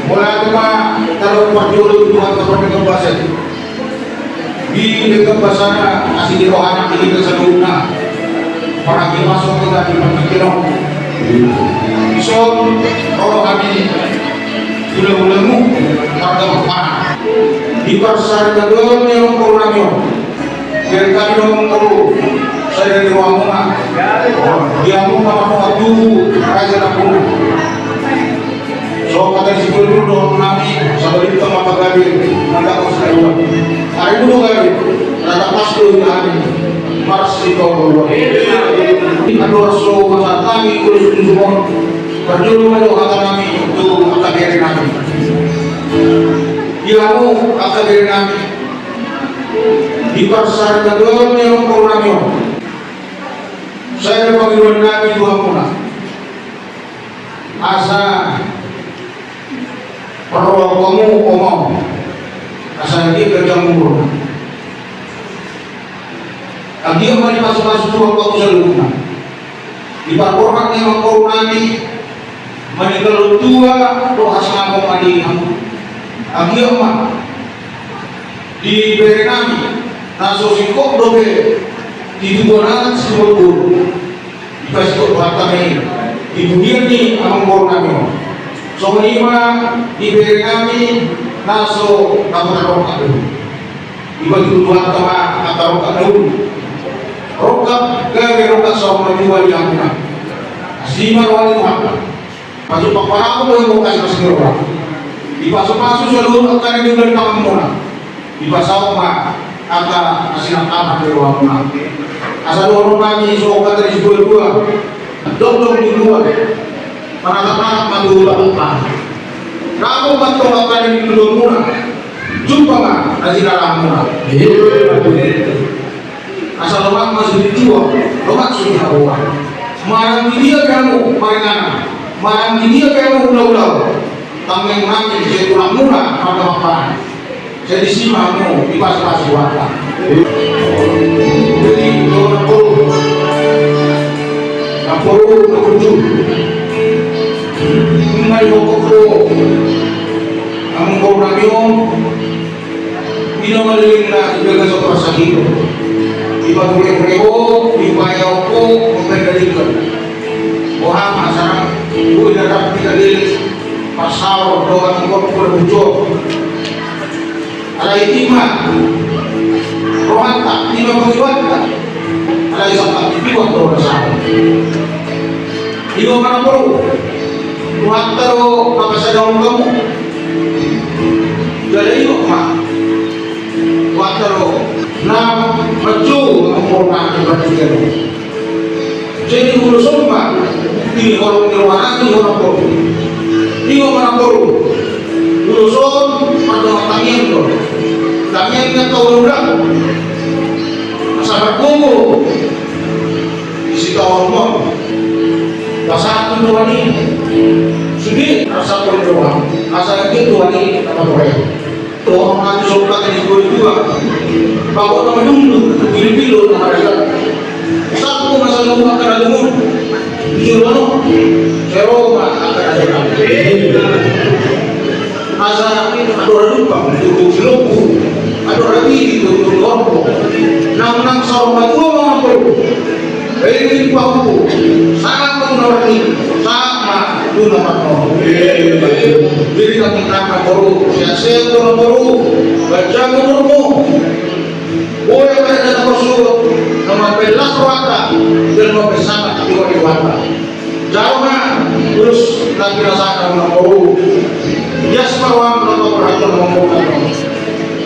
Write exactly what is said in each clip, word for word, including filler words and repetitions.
Mauliate ma, tadok parjolo tu Tuhanta pardenggan basa i. Di denggan basana asi di rohana di hita saluhutna. Marhite masuk ke dalam pangkiteno. Dison ro hami hulahulamu marga Pakpahan. Di parsaripeon ni amangboru nami on. Jadi kami do amangboru, sai dari rohamuna. Di hamu na marnoha tubu raja na pulu. So hata ni si Guru dohot nami, sabalintang ma pagabe mandapot sitaruan. Ari mulu gabe, rata pas do hami marsitolu. Andor so masa kami kurus tunjukon. Parjolo ma jo hata nami tu angka bere nami. Di hamu angka bere nami. Di parsaripeon ni amangboru nami on. Sai do pangidoan nami tu hamuna. Asa parrohahon hamu oma on. Asa anggiat ganjang umurna. Anggiat ma dipasupasu Tuhan hamu saluhutna. Di parborhat ni amangboru nami, maninggal on tua, roha sangapon ma di hamu. Anggiat ma di bere nami, na so singkop dope, di tubuan anak singkop boru. Dipasingkop Tuhanta ma i di pudian ni amangboru nami on. Songon i ma di bere nami, na so dapotan rongkap do. Dipatudu Tuhanta ma angka rongkap na uli. Rongkap gabe rongkap saur matua di hamuna. Asi ma roha ni Tuhanta. Pajumpang pangaku do i mungkas masuk roha. Dipasupasu saluhut angka na niula di tanganmuna. Dipasaut ma angka na sinangkapan ni rohamuna. Asa dohonon nami so hata ni situatua. Dokdok ni tua. Manatap-natap ma tu Tuhan. Rangkap ma tu angka na nitudonmuna. Jumpa ma na jinalahanmuna. Asa lomak ma so di tua, lomak so di haboa. Manang di dia pe hamu maringanan, manang di dia pe hamu ulaon. Tangiang nami, sai tulangmuna marga Pakpahan. Sai disi ma hamu dipasupasu Tuhanta. Jadi dohonon boru, namboru, namboru. Nunga dibokkok do amangboru nami on. Ina ma lelengna, ibagas parsahit. Dipature-ture ho, dipaeaon ho, mambaen dalingkon. Boha ma sarang boi na rap di kaleleng, parsaor dohot ingkon pola bujo. Alai i ma rohanta, i ma pangidoanta. Alai sangkap di tuan do na sahat. Ido ma namboru, Tuhanta do mangkasadahon hamu. Jala ido ma, Tuhanta do na manjou hamu, na manjou hamu. Jadi ulos on ma, di holong ni roha nami, holong boru. Ido ma namboru, ulos on mardongan tangiang do. Tangiang na tau ulang. Asa margogo. Isi taon on. Pasahat tu Tuhan i. Sude rasa pun doang. Asa lagi Tuhan i apa boleh. Tuhan nanti sobat di dua dua. Bapak nama dulu. Pilih-pilih nama dia. Satu masa nunggu akan ada mun. Jujur lo. Saya mau akan ada. Asa adong na dumpa tu lombu, adong na biri tu lombu. Nang nang saur matua ma namboru. Baen ma pahompu, sahat ma tu na marnini, sahat ma tu na marnono. Jadi kami nang namboru, sehat-sehat ma namboru, ganjang umurmu. Boi angka na marsuhut, na mambaen las rohanta, jala mambaen sangap di roha ni rohanta. Jalo ma, terus nanti rasa akan mampu. Bias ma roham, nonton perhatian mampu.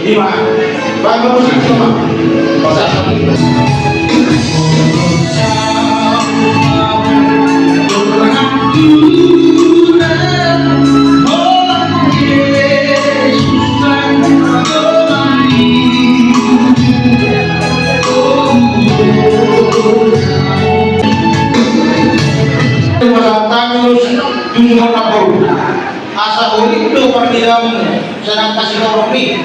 Ima, bangga musik sama. Masa Asa holit do parnidaanmu, sedang kasih horong ni,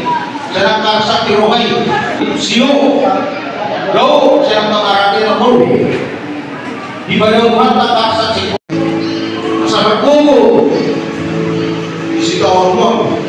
sedang karsak di roha i, sio, do, sedang kamarate na bolu. Di badan Tuhanta karsak si. Asa margogo. Di sita Omong.